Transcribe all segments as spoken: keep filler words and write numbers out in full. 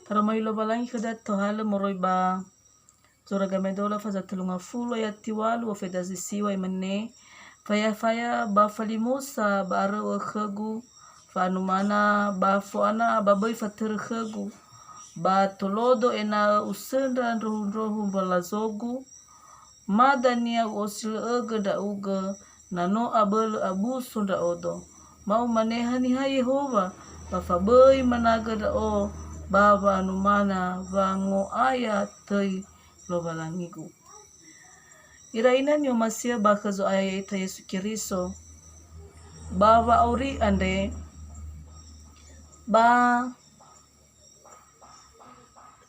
Taroma Lowalangi khöda tohalö moroi ba Zura Gamedola faza telunga fulu ayat tiwalu ofeda zisiwa imane, faya-faya ba falimosa ba aröu'ö khögu, fa'anumana ba fo'ana ba böi fatörö khögu, ba tolodo ena'ö usöndra ndrohu-ndrohu mbalazogu, ma dania u'osilö'ögö ndra'ugö, na no abölö abuso ndra'odo. Ma umane, haniha Yehowa, ba faböi managö ndra'o ba wa'anumana wango'aya töi Lowalangigu. Ira ina ni'omasi'ö ba khö Zo'aya ya'ita Yesu Keriso, ba wa'auri andre, ba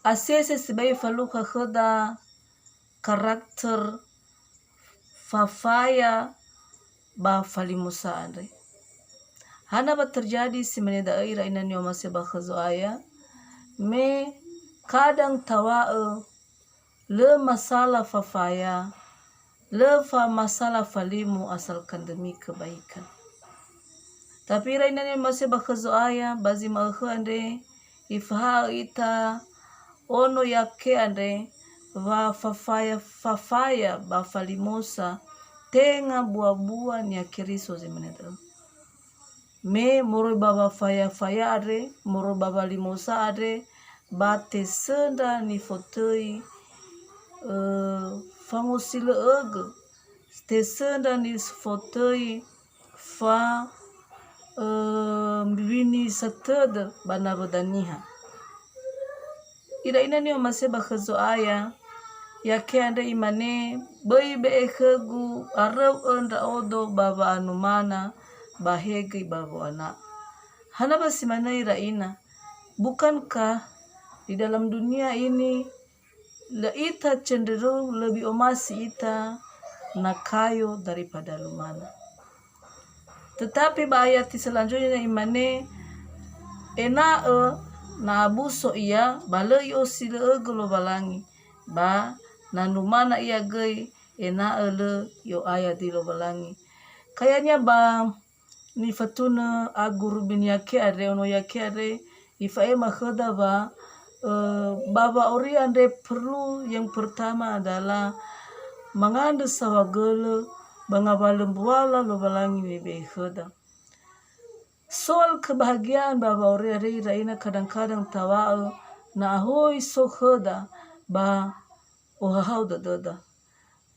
asese sibai falukha khöda karakter fafaya ba falimosa andre. Hana wa terjadi simane da'ö ira ina ni'omasi'ö ba khö Zo'aya, me kadang tawa'ö lö masala fafaya, lö fa masala falimo asalkan demi kebaikan. Tapi ira ina ni'omasi'ö ba khö Zo'aya, ba zi ma'ökhö andre, ifahaö ita ono Yake andre, wa fafaya, fafaya ba falimosa, tenga bua-bua nia Keriso zi mane da'ö. Me moroi ba wafaya-faya andre, moroi ba walimosa andre, ba tesöndra nifotöi, ö, fangosilö'ögö, tesöndra nifotöi fa, ö, wini satödö ba nawöda niha. Ira ina ni'omasi'ö ba khö Zo'aya, Yake andre imane, böi be'e khögu aröu'ö ndra'odo ba wa'anumana, ba he göi ba wo'ana. Hana wa si manö ira ina? Bukankah di dalam dunia ini lö ita cenderung lebih omasi ita na kayo daripada lumana? Tetapi ba ayat selanjutnya imane, ena'ö na abuso ia, ba lö i'osilö'ögö Lowalangi, ba na numana ia göi, ena'ö lö i'o'aya döi Lowalangi. Kayaknya ba nifatunö agu rubin Yake andre, ono Yake andre, ifa'ema khöda wa, ö, ba wa'auri andre perlu yang pertama adalah mangandrö saohagölö ba ngawalö mbuala Lowalangi wewe'e khöda. Soal kebahagiaan ba wa'auri andre ira ina kadang-kadang tawa'ö na ahoi so khöda ba ohahau dödöda.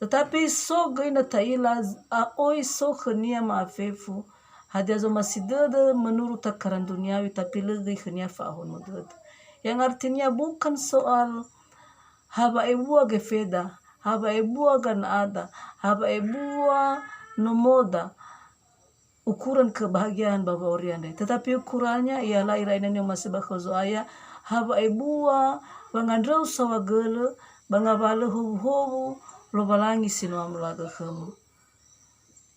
Tetapi so göi na ta'ila z-, a oi so khönia ma'afefu, hadia zomasi dödö menurut takaran duniawi, tapi lö göi khönia fa'ahono dödö. Yang artinya bukan soal ha wa'ebua gefeda, ha wa'ebua gana'ada, ha wa'ebua nomoda, ukuran kebahagiaan ba wa'auri andre. Tetapi ukurannya ialah ira ina ni'omasi'ö ba khö Zo'aya, ha wa'ebua wangandröu saohagölö ba ngawalö howuhowu Lowalangi si no amolaugö khömu.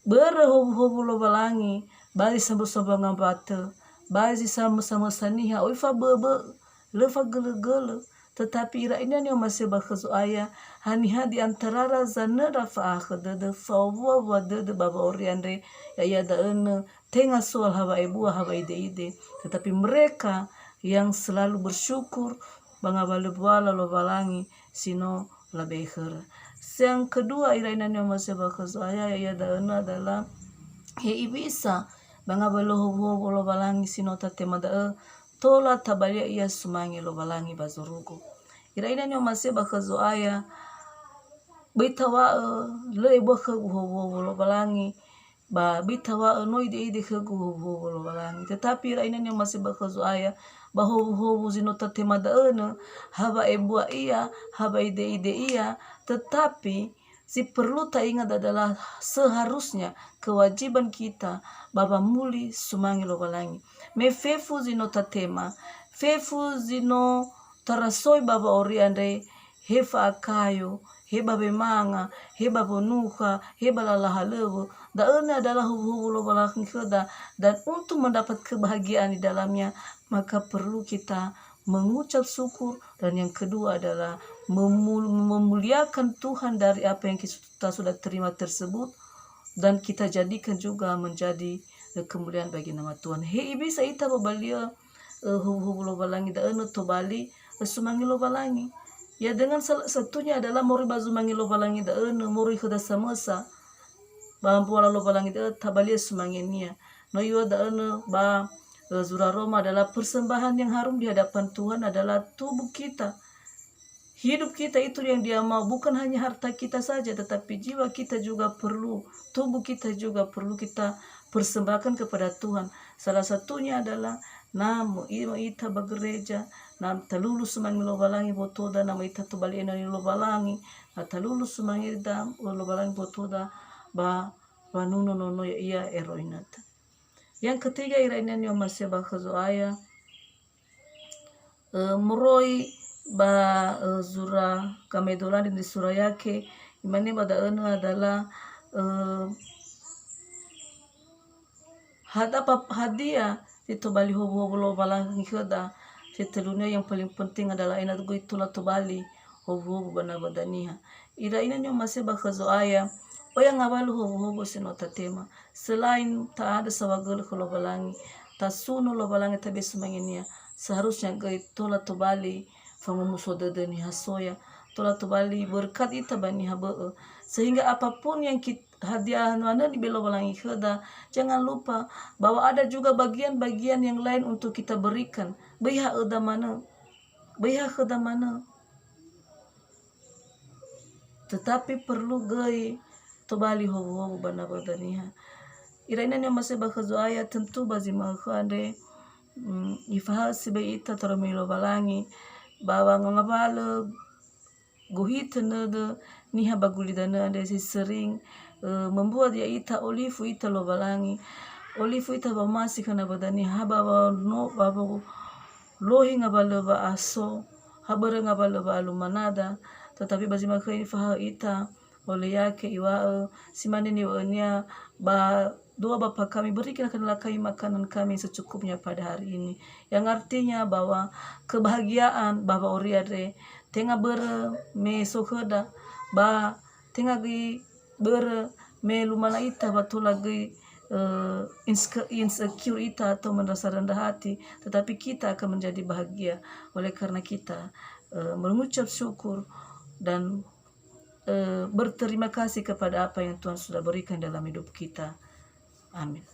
Börö howuhowu Lowalangi, ba zi sambö-sambö ngambatö, ba zi samö-samösa niha, oi fabö'öbö'ö, lö fagölögölö, tetapi ira ina ni'omasi'ö ba khö Zo'aya, haniha di antarara zanöndra fa'ahakhö dödö, fa'owua-wua dödö ba wa'auri andre, ya'ia da'ö nö tenga soal ha wa'ebua, ha wa'ide'ide, tetapi mereka yang selalu bersyukur ba ngawalö mbuala Lowalangi si no labe'e khöra. Yang kedua, ira ina ni'omasi'ö ba khö Zo'aya, ya'ia da'ö nö adalah he ibisa ba ngawalö howuhowu Lowalangi si no tatema da'ö, tola tabalia ia sumange Lowalangi ba zorugo. Ira ina ni'omasi'ö ba khö Zo'aya, böi tawa'ö lö ebua khögu howuhowu Lowalangi, ba böi tawa'ö no ide'ide khögu howuhowu Lowalangi. Tetapi ira ina ni'omasi'ö ba khö Zo'aya, ba howuhowu zi no tatema da'ö nö, ha wa'ebua ia, ha wa'ide'ide ia, tetapi zi perlu ta'ingat adalah seharusnya kewajiban kita ba wamuli sumange Lowalangi. Me fefu zi no tatema, fefu zi no tarasoi ba wa'auri andre, he fa'akayo, he ba wemanga, he ba wonukha, he ba lala halöŵö, da'ö nö adalah howuhowu Lowalangi khöda, dan untuk mendapat kebahagiaan di dalamnya, maka perlu kita mengucap syukur, dan yang kedua adalah memul-, memuliakan Tuhan dari apa yang kita sudah terima tersebut, dan kita jadikan juga menjadi, eh, kemuliaan bagi nama Tuhan. He ibisa ita babalia, eh, howuhowu Lowalangi da'ö nö tobali, Sumange Lowalangi. Ya, dengan salah satunya adalah moroi ba zumange Lowalangi da'ö, moroi khöda samösa ba mbuala Lowalangi da'ö, tabalia sumangenia. No iŵa'ö da'ö ba, eh, zura Roma adalah persembahan yang harum di hadapan Tuhan adalah tubuh kita. Hidup kita itu yang dia mau, bukan hanya harta kita saja, tetapi jiwa kita juga perlu, tubuh kita juga perlu kita persembahkan kepada Tuhan. Salah satunya adalah na möi-, möi ita ba gereja, na talulu sumange Lowalangi botoda, na möi ita tobali enoni Lowalangi, na talulu sumangeda Lowalangi botoda ba wanuno nono ya'ia eroinata. Yang ketiga, ira ina ni'omasi'ö ba khö Zo'aya, eh, moroi ba, eh, zura Gamedolandi, zura Yake, imane ba da'ö adalah, eh, hada-, hadia si tobali howuhowu Lowalangi khöda. Si tölunia yang paling penting adalah ena'ö göi tola tobali howuhowu ba nawöda niha. Ira ina ni'omasi'ö ba khö Zo'aya, oya ngawalö howuhowu si no tatema. Selain ta'andrö saohagölö khö Lowalangi, tasuno Lowalangi tabe sumangenia, seharusnya göi tola tobali fangomuso dödö niha soya, tola tobali berkat ita ba niha bö'ö. Sehingga apapun yang kit-, hadia manö nibe Lowalangi khöda, jangan lupa bahwa ada juga bagian-bagian yang lain untuk kita berikan. Böi ha'öda manö. Böi ha khöda manö. Tetapi perlu göi tobali howuhowu ba nawöda niha. Ira ina ni'omasi'ö ba khö Zo'aya, tentu ba zi ma'ökhö andre, mm, ifahaö sibai ita toromöi Lowalangi, ba wangawalö gohitö nödö niha ba gulidanö andre si sering, eh, membuat ya'ita olifu ita Lowalangi, olifu ita wa'omasi khö nawöda niha ba wa-, no-, ba wo-, lohi ngawalö wa'aso, ha börö ngawalö wa'alumanada, tetapi ba zi ma'ökhö ifahaö ita, oleh Yake iŵa'ö, si mane niŵa'önia ba dua bapa kami, berikanlah kepada kami makanan kami secukupnya pada hari ini. Yang artinya bahwa kebahagiaan ba wa'auri andre tenga börö me so khöda, ba tenga göi börö me lumana ita ba tola göi, eh, inske-, insecure ita atau merasa rendah hati, tetapi kita akan menjadi bahagia oleh karena kita, eh, mengucap syukur dan, eh, berterima kasih kepada apa yang Tuhan sudah berikan dalam hidup kita. Amin.